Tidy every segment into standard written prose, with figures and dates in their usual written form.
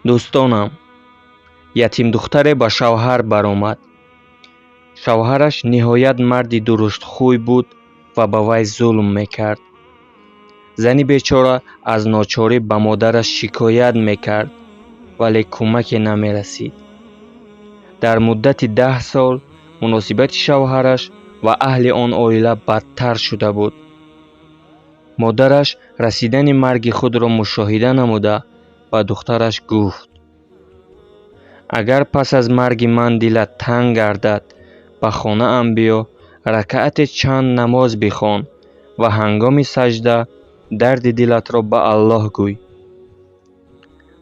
Дӯстонам, ятимдухтаре ба шавҳар баромад. Шавҳараш ниҳоят марди дуруштхӯй буд ва ба вай зулм мекард. Зани бечора аз ночорӣ ба модараш шикоят мекард, вале кӯмаке намерасид. Дар муддати 10 сол муносибати шавҳараш ва аҳли он оила бадтар шуда буд. Модараш расидани марги худро мушоҳида намуда, ба духтараш гуфт: «Агар пас аз марги ман дилат танг гардад, ба хонаам биё, ракъате чанд намоз бихон ва ҳангоми саҷда дарди дилатро ба Аллоҳ гӯй».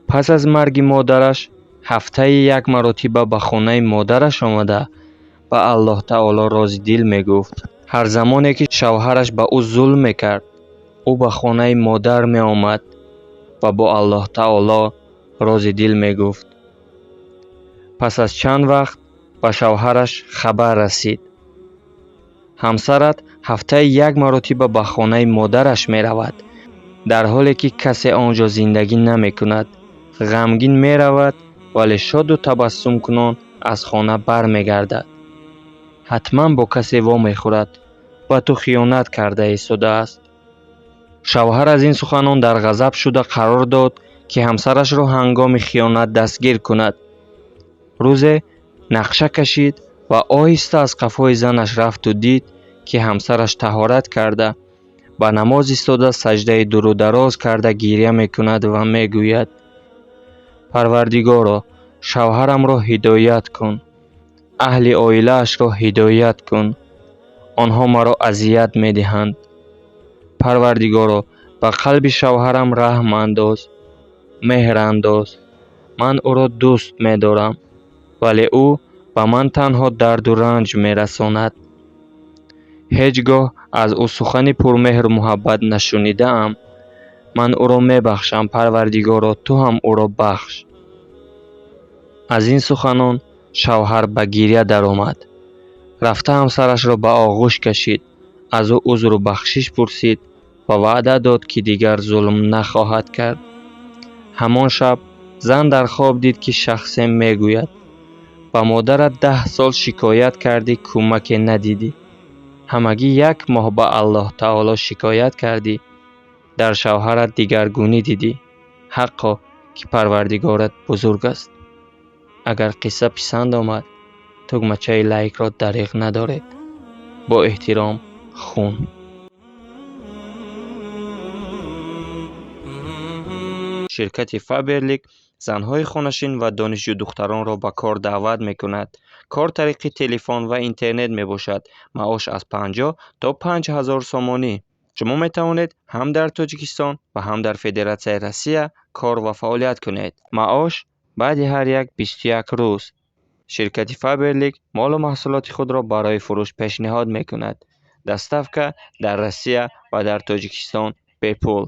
Пас аз марги модараш ҳафтае як маротиба ба хонаи модараш омада, ба Аллоҳ Таоло рози дил мегуфт. Ҳар замоне ки шавҳараш ба ӯ зулм мекард, ӯ ба хонаи модар меомад ва бо Аллоҳ Таоло рози дил мегуфт. Пас аз чанд вақт ба шавҳараш хабар расид: ҳамсарат ҳафтае як маротиба ба хонаи модараш меравад, дар ҳоле ки касе он ҷо зиндагӣ намекунад. Ғамгин меравад, вале шоду табассумкунон аз хона бармегардад. Ҳатман бо касе вомехӯрад, ба ту хиёнат карда истодааст. Шавҳар аз ин суханон дар ғазаб шуда, қарор дод, ки ҳамсарашро ҳангоми хиёнат дастгир кунад. Рӯзе нақша кашид ва оҳиста аз қафои занаш рафту дид, ки ҳамсараш таҳорат карда, ба намоз истода, саҷдаи дурудароз карда гиря мекунад ва мегӯяд: «Парвардигоро, шавҳарамро ҳидоят кун, аҳли оилаашро ҳидоят кун, онҳо маро азият медиҳанд. Парвардигоро, ба қалби шавҳарам раҳм андоз, меҳр андоз. Ман ӯро дӯст медорам, вале ӯ ба ман танҳо дарду ранҷ мерасонад. Ҳеҷ гоҳ аз ӯ сухани пурмеҳру муҳаббат нашунидаам. Ман ӯро мебахшам, Парвардигоро, ту ҳам ӯро бахш». Аз ин суханон шавҳар ба гиря даромад, рафта ҳамсарашро ба оғӯш кашид, аз ӯ узру бахшиш пурсид ва ваъда дод, ки дигар зулм нахоҳад кард. Ҳамон шаб зан дар хоб дид, ки шахсе мегӯяд: «Ба модарат 10 сол шикоят кардӣ, кӯмаке надидӣ. Ҳамагӣ як моҳ ба Аллоҳ Таоло шикоят кардӣ, дар шавҳарат дигаргунӣ дидӣ. Ҳаққо, ки Парвардигорат бузург аст». Агар қисса писанд омад, тугмачаи лайкро дареғ надоред. Бо эҳтиром, Хун. Ширкати «Фаберлик» занҳои хонашин ва донишҷӯдухтаронро ба кор даъват мекунад. Кор тариқи телефон ва интернет мебошад. Маош аз 50 то 5000 сомонӣ. Шумо метавонед ҳам дар Тоҷикистон ва ҳам дар Федератсияи Россия кор ва фаъолият кунед. Маош баъди ҳар як 21 рӯз. Ширкати «Фаберлик» молу маҳсулоти худро барои фурӯш пешниҳод мекунад. Доставка дар Россия ва дар Тоҷикистон бепул.